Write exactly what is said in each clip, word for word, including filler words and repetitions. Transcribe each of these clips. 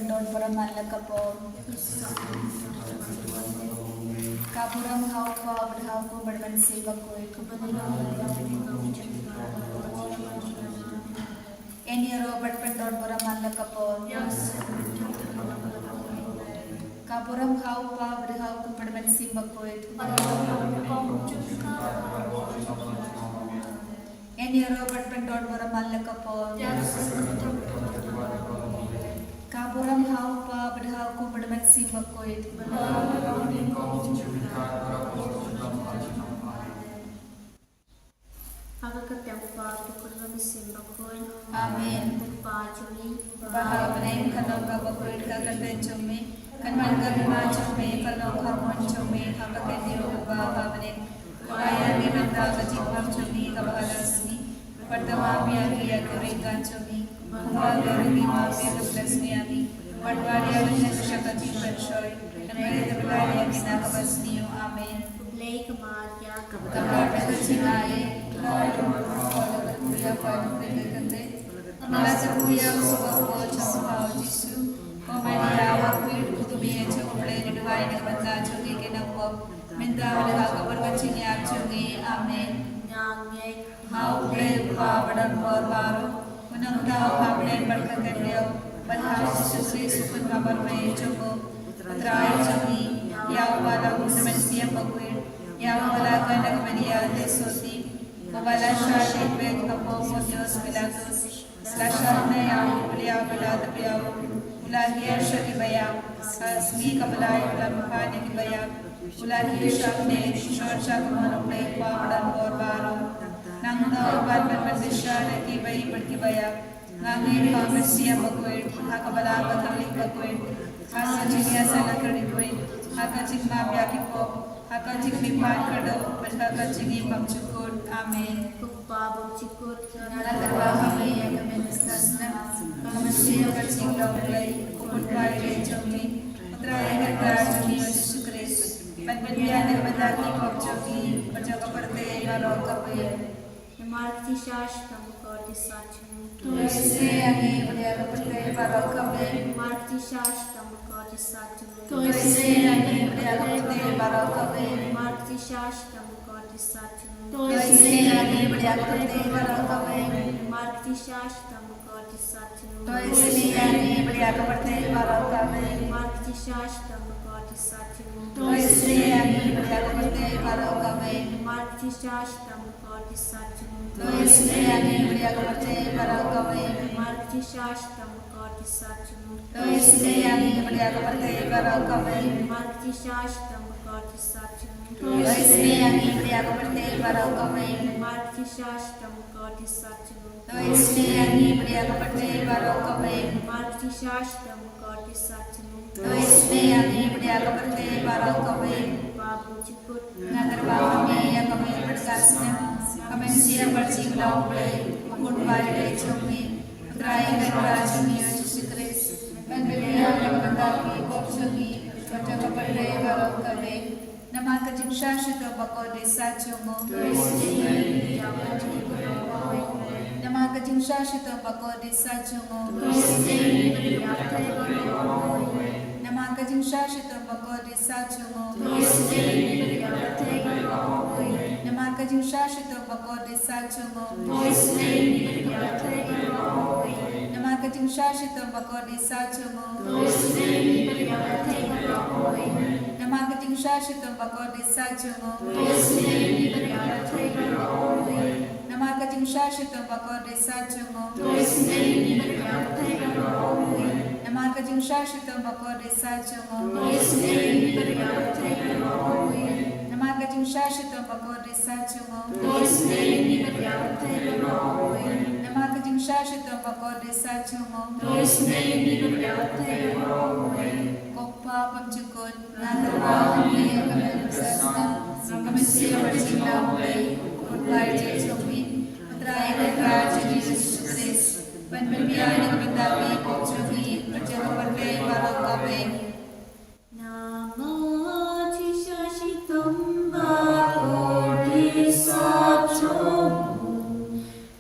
Don para man la ka pom. Ka burom ha u Kpa bad ha u Khun bad Mynsiem Bakhuid. Yn ïaroh bad pyndon para man la ka pom. Ka burom ha u Kpa bad ha u Khun bad Mynsiem Bakhuid. Yn ïaroh bad pyndon para man la ka pom. Ka burom ha u Kpa bad ha u Khun bad Mynsiem Bakhuid. Ha ka kyrteng u Kpa bad u Khun bad u Mynsiem Bakhuid. Amen. U Kpa jong ngi uba ha bneng, kan long ka bakhuid ka kyrteng jong me. Kan wan ka hima jong me, kan long ka mon jong me ha ka kyrteng u Kpa ha bneng. Ai ïa ngi mynta ka jingpang jong ngi kaba ha la ka sngi. Bad tang ai ïa ngi ïa ka ri ka jong ngi. Kumba ka ri ngi ma phi ka bless ngi ïa ngi. Bad ai ïa ngi sha ka jingpynshoi. Kan ri ka bless ïa ngi na kaba sniew. Amen. Blei ka Maria, kaba ka jingai. Ka la ka kuya u suba ko jong u Jisu. Ko Maria, wa kuya u kutu mi jong u Blei, duwai na ka bynta jong ngi ki nongpop. Mynta bad ha ka por ka jingïap jong ngi. Amen. Nang ngi ha u Blei u Kpa ba don bor baroh. U nongthaw ha bneng bad ha ka khyndew. Bad ha u Jisu Khrist u Khun ba marwei jong u. U Trai jong ngi, ïa uba la um da u Mynsiem Bakhuid. Ïa uba la kha na ka Maria Theisotti. Uba la shah shaitbeit ha u Pontius Pilatus. La shah na ïa u, u la ïap, u la tap ïa u, u la hiar sha ki baïap, ha ka sngi kaba lai u la kynphad na ki baïap, u la hiar sha bneng, u shong sha kamon U Blei Kpa ba don bor baroh. Nangta u ban ban ban bishar ïa ki baïap bad ki baïap. Nga ngeit ha u Mynsiem Bakhuid, ha ka balang Katholik bakhuid, ha ka jingïasaid la ka riewkhuid, ha ka jingmap ïa ki pop, ha ka jingmihpat kyrduh, bad ha ka jingim bymjukut. Amen. Ko Kpa bymjukut, nga kyrpad ha me ïa ka mynta ka snam, ka mynsiem bad jinglong Blei, ko Khun ba ïeit jong me, U Trai Kynrad jong me Jisu Khrist, ban pynbiang na ka bynta ki pop jong ngi bad jong ka pyrthei baroh kawei. Namar ka jingshisha shitom bakordit sat jong u. To isynei ïa ngi bad ïa ka pyrthei baroh kawei. Namar ka jingshisha shitom bakordit sat jong u. To isynei ïa ngi bad ïa ka pyrthei baroh kawei. Namar ka jingshisha shitom bakordit sat jong u. To isynei ïa ngi bad ïa ka pyrthei baroh kawei. Namar ka jingshisha shitom bakordit sat jong u. To isynei ïa ngi bad ïa ka pyrthei baroh kawei. Namar ka jingshisha shitom bakordit sat jong u. To isynei ïa ngi bad ïa ka pyrthei baroh kawei. Namar ka jingshisha shitom bakordit sat jong u. To isynei ïa ngi bad ïa ka pyrthei baroh kawei. Namar ka jingshisha shitom bakordit sat jong u. To isynei ïa ngi bad ïa ka pyrthei baroh kawei. Namar ka jingshisha shitom bakordit sat jong u. To isynei ïa ngi bad ïa ka pyrthei baroh kawei. Namar ka jingshisha shitom bakordit sat jong u. To isynei ïa ngi bad ïa ka pyrthei baroh kawei. Namar ka jingshisha shitom bakordit sat jong u. To isynei ïa ngi bad ïa ka pyrthei baroh kawei. Ko Kpa bymjukut, nga kyrpad ha me ïa ka mynta ka snam, ka mynsiem bad jinglong Blei, ko Khun ba ïeit jong me, U Trai Kynrad jong me Jisu Khrist, ban pynbiang na ka bynta ki pop jong ngi bad jong ka pyrthei baroh kawei. Namar ka jingshisha shitom bakordit sat jong u. Namar ka jingshisha shitom bakordit sat jong u. Namar ka jingshisha shitom bakordit sat jong u. Namar ka jingshisha shitom bakordit sat jong u. Namar ka jingshisha shitom bakordit sat jong u. Namar ka jingshisha shitom bakordit sat jong u. Namar ka jingshisha shitom bakordit sat jong u. Namar ka jingshisha shitom bakordit sat jong u. Namar ka jingshisha shitom bakordit sat jong u. Namar ka jingshisha shitom bakordit sat jong u. Ko Kpa bymjukut, nga kyrpad ha me ïa ka mynta ka snam, ka mynsiem bad jinglong Blei, ko Khun ba ïeit jong me, U Trai Kynrad jong me Jisu Khrist, ban pynbiang na ka bynta ki pop jong ngi bad jong ka pyrthei baroh kawei. Namar ka jingshisha shitom bakordit sat jong u.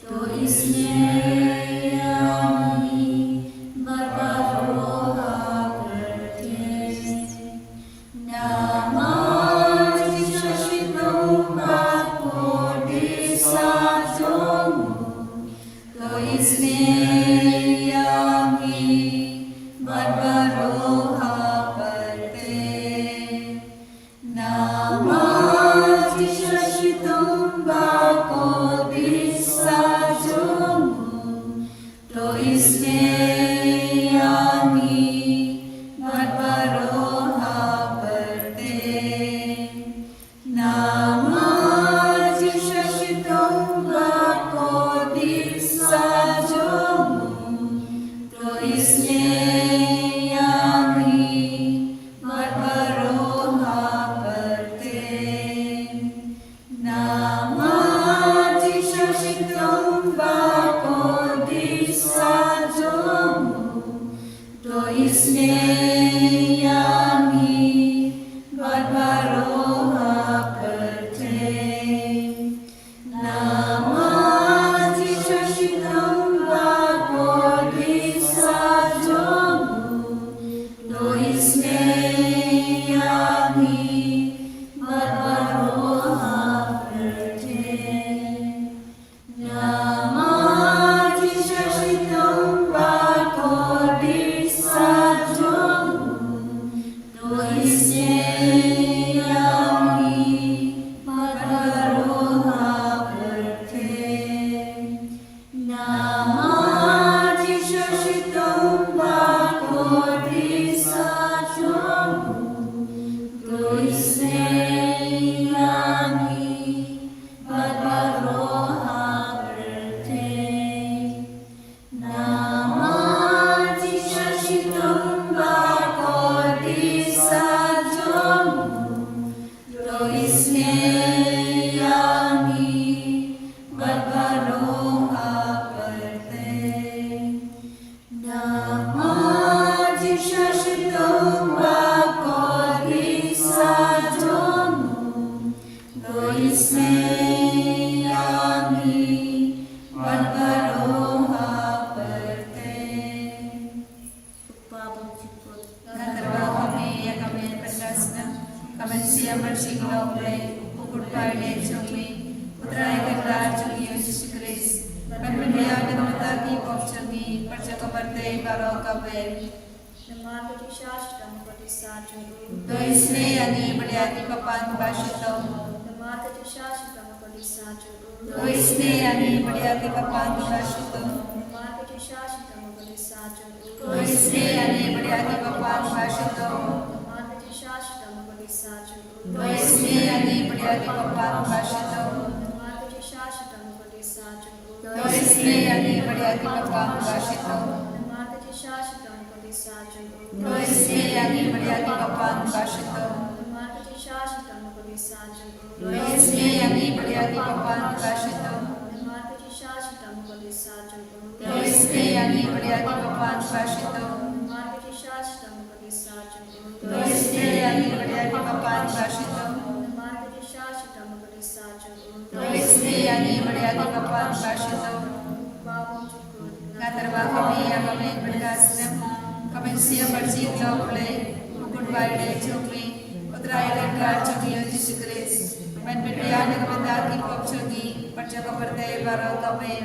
To isynei ïa ngi bad baroh ha Bad baroh ha pyrthei. Namar jingshisha shitom ba kordit sa jong u, to isynei ïa ngi bad baroh ha pyrthei. Namar jingshisha shitom ba kordit sa jong u, to isynei ïa ngi bad baroh ha pyrthei. Namar jingshisha shitom ba kordit sa jong u, to isynei ïa ngi bad baroh ha pyrthei. Namar jingshisha shitom ba kordit sa jong u, to isynei ïa ngi bad baroh ha pyrthei. Namar jingshisha shitom ba kordit sa jong u, to isynei ïa ngi bad baroh ha pyrthei. Namar jingshisha shitom ba kordit sa jong u, to isynei ïa ngi bad baroh ha pyrthei. Namar jingshisha shitom ba kordit sa jong u, to isynei ïa ngi bad baroh ha pyrthei. Kpa bymjukut. Nga kyrpad ha me ïa ka met pynkha snem, ka mynsiem bymjukut, U Blei, u kyrpad ïa jong me, U Trai kynrad jong ngi U Jisu Khrist, ban pynbiang na ka bynta ki pop jong ngi bad jong ka pyrthei baroh kawei. Namar ka jingshisha shitom ba kordit sa jong u, to isynei ïa ngi bad ïa ki papan kiba shitom. Namar ka jingshisha shitom ba kordit sa jong u, to isynei ïa ngi bad ïa ki papan kiba shitom. Namar ka jingshisha shitom ba kordit sa jong u, to isynei ïa ngi bad ïa ki papan kiba shitom. Namar ka jingshisha shitom ba kordit sa jong u, to isynei ïa ngi bad ïa ki papan kiba shitom. Namar ka jingshisha shitom ba kordit sa jong u, to isynei ïa ngi bad ïa ki papan kiba shitom. Namar ka jingshisha shitom ba kordit sa jong u, to isynei ïa ngi bad ïa ki papan kiba shitom. Namar ka jingshisha shitom ba kordit sa jong u, to isynei ïa ngi bad ïa ki papan kiba shitom. Namar ka jingshisha shitom ba kordit sa jong u, to isynei ïa ngi bad ïa ki papan kiba shitom. Namar ka jingshisha shitom ba kordit sa jong u, to isynei ïa ngi bad ïa ki papan kiba shitom. Namar ka jingshisha shitom ba kordit sa jong u, to isynei ïa ngi bad ïa ki papan kiba shitom. Kpa bymjukut. Nga kyrpad ha me ïa ka met pynkha snem, ka mynsiem bymjukut, U Blei, u kyrpad ïa jong me, U Trai kynrad jong ngi U Jisu Khrist, ban pynbiang na ka bynta ki pop jong ngi bad jong ka pyrthei baroh kawei.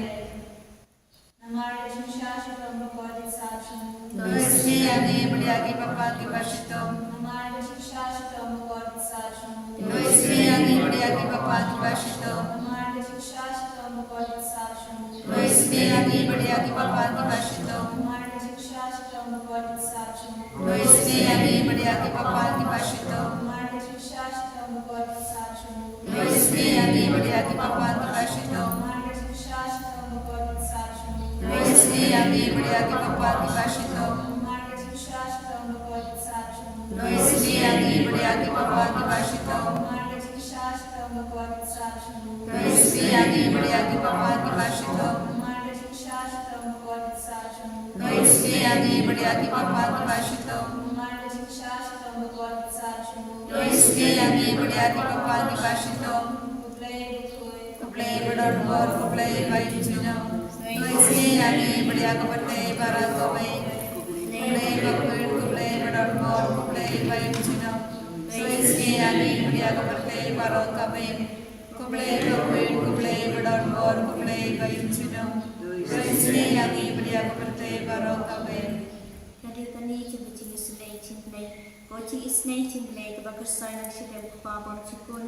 Namar ka jingshisha shitom ba kordit sa jong u, to isynei ïa ngi bad ïa ki papan kiba shitom. Namar ka jingshisha shitom ba kordit sa jong u, to isynei ïa ngi bad ïa ki papan kiba shitom. Namar ka jingshisha shitom ba kordit sa jong u, to isynei ïa ngi bad ïa ki papan kiba shitom. Namar ka jingshisha shitom ba kordit sa jong u, to isynei ïa ngi bad ïa ki papan kiba shitom. Namar ka jingshisha shitom ba kordit sa jong u, to isynei ïa ngi bad ïa ki papan kiba shitom. Namar ka jingshisha shitom ba kordit sa jong u, to isynei ïa ngi bad ïa ki papan kiba shitom. Namar ka jingshisha shitom ba kordit sa jong u, to isynei ïa ngi bad ïa ki papan kiba shitom. Namar ka jingshisha shitom ba kordit sa jong u, to isynei ïa ngi bad ïa ki papan kiba shitom. Namar ka jingshisha shitom ba kordit sa jong u, to isynei ïa ngi bad ïa ki papan kiba shitom. Namar ka jingshisha shitom ba kordit sa jong u, to isynei ïa ngi bad ïa ki papan kiba shitom. U Blei bakhuid, U Blei badonbor, U Blei baïaid junom, to isynei ïa ngi bad ïa ka pyrthei baroh kawei. U Blei bakhuid, U Blei badonbor, U Blei baïaid junom, to isynei ïa ngi bad ïa ka pyrthei baroh kawei. U Blei bakhuid, U Blei badonbor, U Blei baïaid junom, to isynei ïa ngi bad ïa ka pyrthei baroh kawei. Ka dei kane ka jingisynei jong U Blei. Ko jingisynei jong U Blei kaba kyrshan na ka shadem, Kpa bymjukut,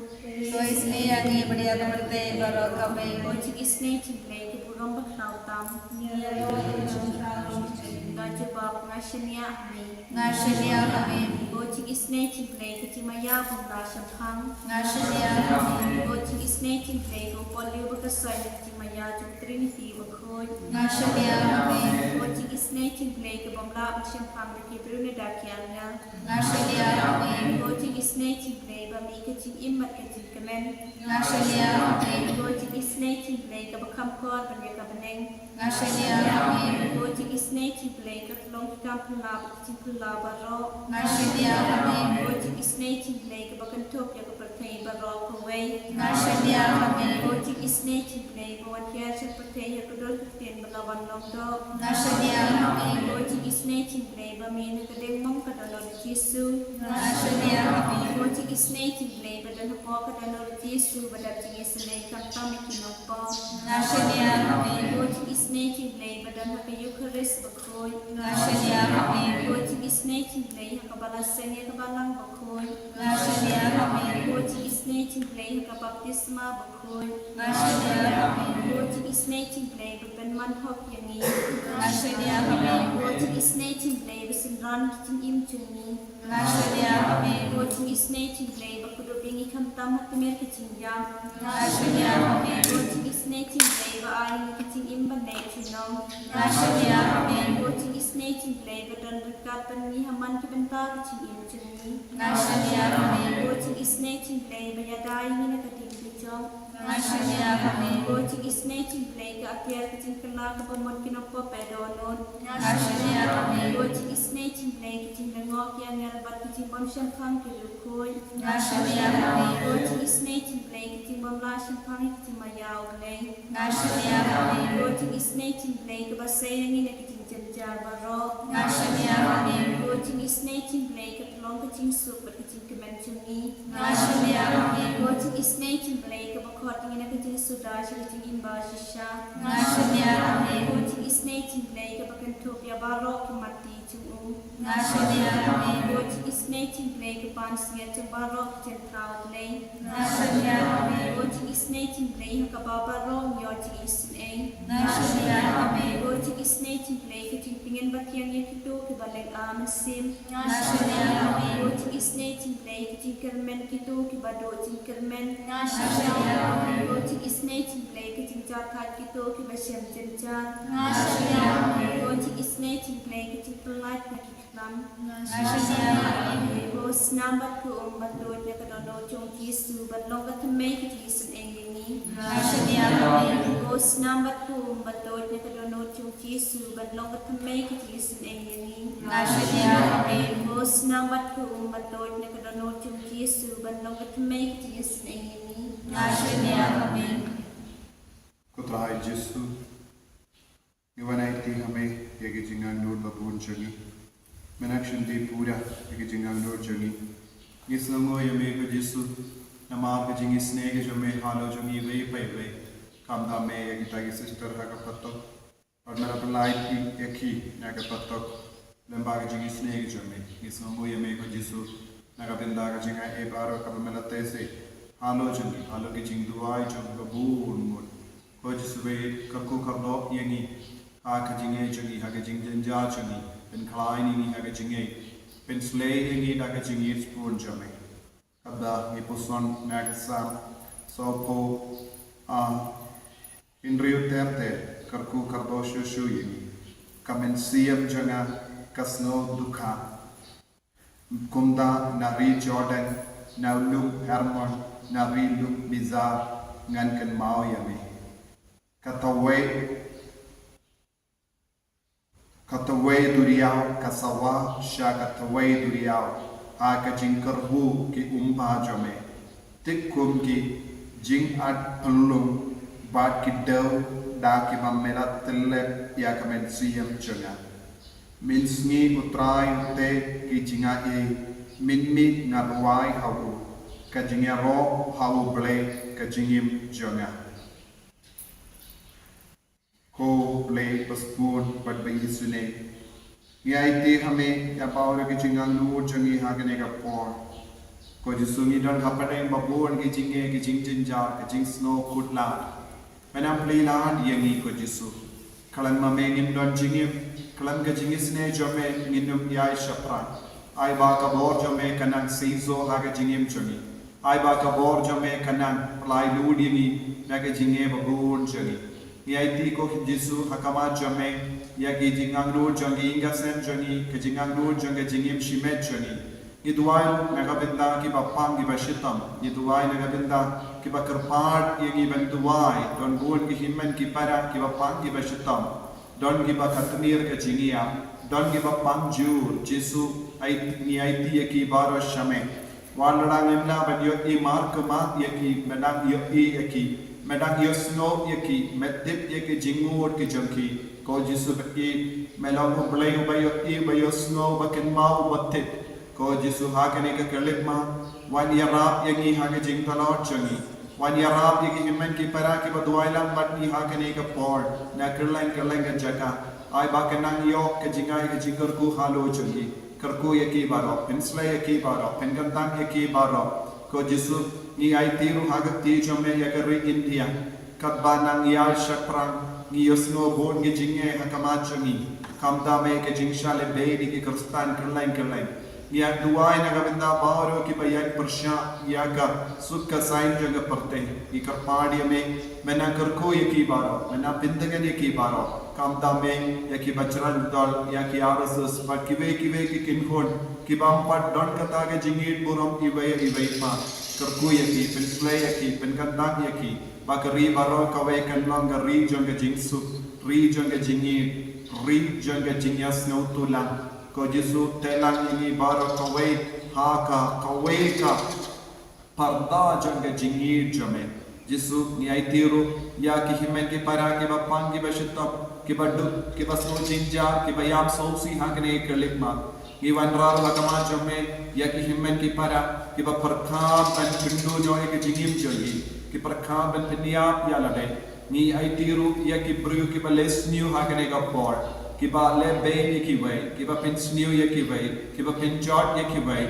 to isynei ïa ngi bad ïa ka pyrthei baroh kawei. Ko jingisynei jong U Blei, ka burom bakhlaiñ tam. Ïaroh ïa ka burom bakhlaiñ. Ka jubab, nga shaniah ha me. Nga shaniah ha me. Ko jingisynei jong U Blei, ka jingmaïa bym lah shemphang. Nga shaniah ha me. Ko jingisynei jong U Blei, ka upod lyiur bad ka soiñ, ka jingmaïa jong Trinity bakhuid. Nga shaniah ha me. Ko jingisynei jong U Blei, ka bym lah ban shemphang da ki briew ne da ki angel. Nga shaniah ha me. Ko jingisynei jong U Blei, ba mih ka jingim bad ka jingkmen. Nga shaniah ha me. Ko jingisynei jong U Blei, kaba kham kor ban ïa ka bneng. Nga shaniah ha me. Ko jingisynei jong U Blei, ka tyllong ki kam phylla bad ki jingphylla baroh. Nga shaniah ha me. Ko jingisynei jong U Blei, kaba kynthup ïa ka pyrthei baroh kawei. Nga shaniah ha me. Ko jingisynei jong U Blei, ba wan hiar sha ka pyrthei ha ka dur ka ktien ba la wan long doh. Nga shaniah ha me. Ko jingisynei jong U Blei, ba mih na ka diengmong ka dohnud U Jisu. Nga shaniah ha me. Ko jingisynei jong U Blei, ba don hapoh ka dohnud U Jisu, ba dap jingisynei khamtam ïa ki nongpop. Nga shaniah ha me. Ko jingisynei jong U Blei, ba don ha ka Eukharist bakhuid. Nga shaniah ha me. Ko jingisynei jong U Blei, ha kaba la seng ïa ka balang bakhuid. Nga shaniah ha me. Ko jingisynei jong U Blei, ha ka baptisma bakhuid. Nga shaniah ha me. Ko jingisynei jong U Blei, ba pynman hok ïa ngi. Nga shaniah ha me. Ko jingisynei jong U Blei, ba synran ki jingim jong ngi. Nga shaniah ha me. Ko jingisynei jong U Blei, ba kdup ïa ngi khamtam ha ka tmier ka jingïap. Nga shaniah ha me. Ko jingisynei jong U Blei, ba ai ïa ngi ka jingim ban leit junom. Nga shaniah ha me. Ko jingisynei jong U Blei, ba don ryngkat bad ngi ha man ki bynta ka jingim jong ngi. Nga shaniah ha me. Ko jingisynei jong U Blei, ba ïada ïa ngi na ka diengpyjong. Nga shaniah ha me. Ko jingisynei jong U Blei, ka atiar ka jingkylla kaba mut ki nongpop ba dohnud. Nga shaniah ha me. Ko jingisynei jong U Blei, ka jinglyngngoh ki angel bad ka jingbymshemphang ki riewkhuid. Nga shaniah ha me. Ko jingisynei jong U Blei, ka jingbymlah shemphang ïa ka jingmaïa U Blei. Nga shaniah ha me. Ko jingisynei jong U Blei, kaba sei ïa ngi na ki jingjynjar baroh. Nga shaniah ha me. Ko jingisynei jong U Blei, ka tyllong ka jingsuk bad ka jingkmen jong ngi. Nga shaniah ha me. Ko jingisynei jong U Blei, kaba khot ïa ngi na ka jingsuda sha ka jingim ba shisha. Nga shaniah ha me. Ko jingisynei jong U Blei, kaba kynthup ïa baroh ki matti jong u. Nga shaniah ha me. Ko jingisynei jong U Blei, ka pansngiat jong baroh ki jingthaw U Blei. Nga shaniah ha me. Ko jingisynei jong U Blei, ha kaba baroh ngi ïoh jingisynei. Nga shaniah ha me. Ko jingisynei jong U Blei, ka jingpynïeng ba thiang ïa kito kiba leh ka mynsiem. Nga shaniah ha me. Ko jingisynei jong U Blei, ka jingkyrmen kito kiba duh jingkyrmen. Nga shaniah ha me. Ko jingisynei jong U Blei, ka jingjahthait kito kiba shem jynjar. Nga shaniah ha me. Ko jingisynei jong U Blei, ka jingpyllait na ki klam. Nga shaniah ha me. Ko snam bad ko um ban tuid na ka dohnud jong U Jisu ban long ka thymmei ka jingisynei ïa ngi. Nga shaniah ha me. Ko snam bad ko um ban tuid na ka dohnud jong U Jisu ban long ka thymmei ka jingisynei ïa ngi. Nga shaniah ha me. Ko snam bad ko um ban tuid na ka dohnud jong U Jisu ban long ka thymmei ka jingisynei ïa ngi. Nga shaniah ha me. Ko Trai Jisu, ngi wan aiti ha me ïa ki jingangnud ba bun jong ngi. Men action dei pura ïa ki jingangnud jong ngi. Ngi sngewnguh ïa me ko Jisu, namar ka jingisynei ka jong me halor jong ngi iwei pa iwei. Khamtam me ïa kita ki sister ha ka patok. Bad me la pynlait ïa ki na ka patok. Lem bad ka jingisynei ka jong me, ngi sngewnguh ïa me ko Jisu, na ka bynta ka jingaiei baroh kaba me la teh seh halor jong ngi, halor ki jingduwai jong ngi ba bun ngut. Ko Jisu, kyrkhu kyrdoh ïa ngi ha ka jingaiei jong ngi, ha ka jingjynjar jong ngi, pynkhlaiñ ïa ngi ha ka jingaiei, pynsleh ïa ngi da ka jingïeit sbun jong me. Kaba ngi puson na ka Salm sawphew, ah, hynriew ter ter, kyrkhu kyrdoh shuh shuh ïa ngi. Ka mynsiem jong nga ka sngew dukha. Kumta na ri Jordan, na u lum Hermon, na ri lum Mizar, ngan kynmaw ïa me. Ka tawei, ka tawei duriaw ka sawa sha ka tawei duriaw, ha ka jingkyrhuh ki umba jong me. Thik kum ki jingat pynlung bad ki dew da kiba me la tyllep ïa ka mynsiem jong nga. Mynsngi U Trai u teh ki jingaiei, mynmiet nga duwai ha u, ka jingïaroh ha U Blei ka jingim jong nga. Ko Blei ba sbun bad ba isynei, ngi aiti ha me ïa baroh ki jingangnud jong ngi ha kane ka por. Ko Jisu, ngi don hapdeng ba bun ki jingeh, ki jingjynjar, ki jingsngew khutlad. Men plie lad ïa ngi ko Jisu. Khlem ma me ngim don jingim, Khlem ka jingisynei jong me ngin ym ïai shaphrang. Ai ba ka bor jong me kan nang seisoh ha ka jingim jong ngi. Ai ba ka bor jong me kan nang pynlait lut ïa ngi na ka jingeh ba bun jong ngi. Ngi aiti ko Jisu ha khmat jong me ïa ki jingangnud jong ki ïing ki sem jong ngi, ka jingangnud jong ka jingim shimet jong ngi. Ngi duwai na ka bynta kiba pang kiba shitom. Ngi duwai na ka bynta kiba kyrpad ïa ngi ban duwai. Don bun ki hynmen ki para kiba pang kiba shitom. Don kiba katnir ka jingïap. Don kiba pang jur. Jisu, ai, ngi aiti ïa ki baroh sha me. Wan lada ngim lah ban ïohi markhmat ïa ki, me dang ïohi ïa ki. Me dang ïohsngew ïa ki. Me tip ïa ki jingngeit ki jong ki. Ko Jisu ba ïeit, me long U Blei uba ïohi, uba ïohsngew, uba kynmaw, uba tip. Ko Jisu, ha kane ka khyllipmat, wan ïarap ïa ngi ha ka jingtlot jong ngi. Wan ïarap ïa ki hynmen ki para kiba duwai lang bad ngi ha kane ka por, na kylleng kylleng ka jaka. Ai ba kan nang ïoh ka jingai ka jingkyrkhu halor jong ngi. Kyrkhu ïa ki baroh, pynshlei ïa ki baroh, pynkyntang ïa ki baroh. Ko Jisu, ngi aiti ruh ha ka kti jong me ïa ka ri India. Katba nang ïa shaphrang, ngi ïohsngew bun ki jingeh ha khmat jong ngi. Khamtam ïa ka jingshah lehbeiñ ïa ki Khristan kylleng kylleng. Ngi ïa duwai na ka bynta baroh kiba ïaid pyrshah ïa ka suk ka saiñ jong ka pyrthei. Ngi kyrpad ïa me, me nang kyrkhu ïa ki baroh, me nang pyntngen ïa ki baroh. Khamtam ïa kiba jrong dol ïa ki R S S bad kiwei kiwei ki kynhun kiba ym pat don kata ka jingïeit burom iwei ïa iwei pat. Kyrkhu ïa ki, pynshlei ïa ki, pynkyntang ïa ki. Ba ka ri baroh kawei kan long ka ri jong ka jingsuk, ri jong ka jingïeit, ri jong ka jingïasngewthuh lang. Ko Jisu, teh lang ïa ngi baroh kawei ha ka, kawei ka pyrda jong ka jingïeit jong me. Jisu, ngi aiti ruh ïa ki hynmen ki para kiba pang kiba shitom, kiba duk, kiba sngew jynjar, kiba ïam sngewsih ha kane ka khyllipmat. Ngi wanrah ruh ha khmat jong me ïa ki hynmen ki para kiba pyrkhat ban kynduh noh ïa ka jingim jong ngi, ki pyrkhat ban pynïap ïa lade. Ngi aiti ruh ïa ki briew kiba leh sniew ha kane ka por, kiba lehbeiñ ïa kiwei, kiba pynsniew ïa kiwei, kiba pynjot ïa kiwei.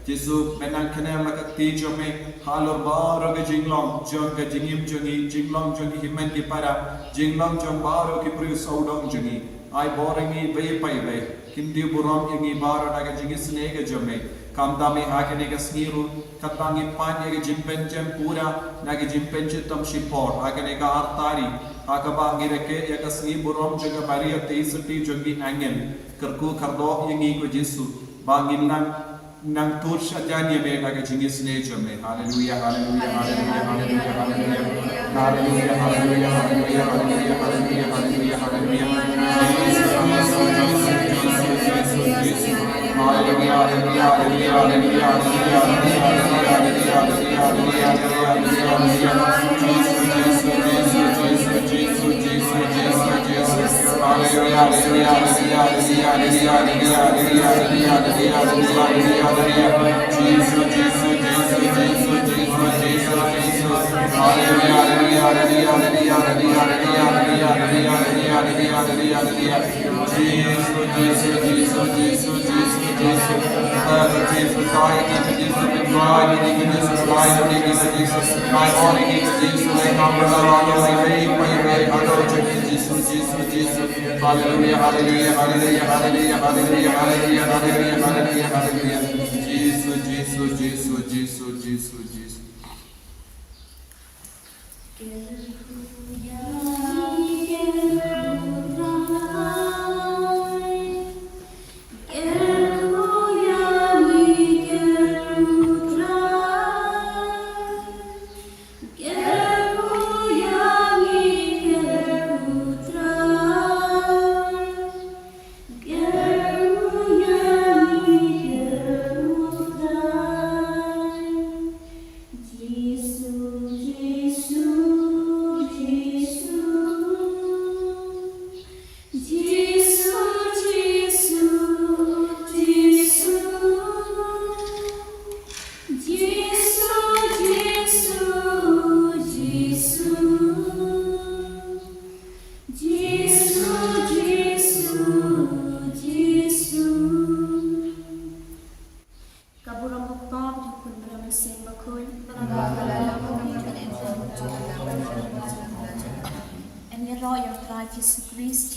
Jisu, me nang kynnoh la ka kti jong me halor baroh ka jinglong jong ka jingim jong ngi, jinglong jong ki hynmen ki para, jinglong jong baroh ki briew sawdong jong ngi. Ai bor ïa ngi iwei pa iwei. Kyntiew burom ïa ngi baroh na ka jingisynei ka jong me. Khamtam ïa ha kane ka sngi ruh, katba ngi pan ïa ka jingpynjem pura na ka jingpynshitom shipor ha kane ka artari, ha kaba ngi rakhe ïa ka sngi burom jong ka Maria Theisotti jong ki angel. Kyrkhu kyrdoh ïa ngi ko Jisu, ba ngin nang nang tur shajan ïa me na ka jingisynei jong me. Haleluya, haleluya, haleluya, haleluya, haleluya. Haleluya, haleluya, haleluya, haleluya, haleluya, haleluya, haleluya. Haleluya, haleluya, haleluya, haleluya, haleluya. Jisu, Jisu, Jisu, Jisu, Jisu, Jisu. Haleluya, haleluya, haleluya, haleluya. Jisu, Jisu, Jisu, Jisu, Jisu, Jisu, Jisu. Haleluya, haleluya, haleluya, haleluya. Jisu, Jisu, Jisu, Jisu, Jisu, Jisu. Jisu, Jisu, Jisu, Jisu. Jisu, Jisu, Jisu, Jisu. Haleluya, haleluya, haleluya. Jisu, Jisu, Jisu, Jisu, Jisu, Jisu. Ka burom u Kpa bad u Khun bad u Mynsiem Bakhuid. Ngi ïaroh ïa u Trai Jisu Khrist.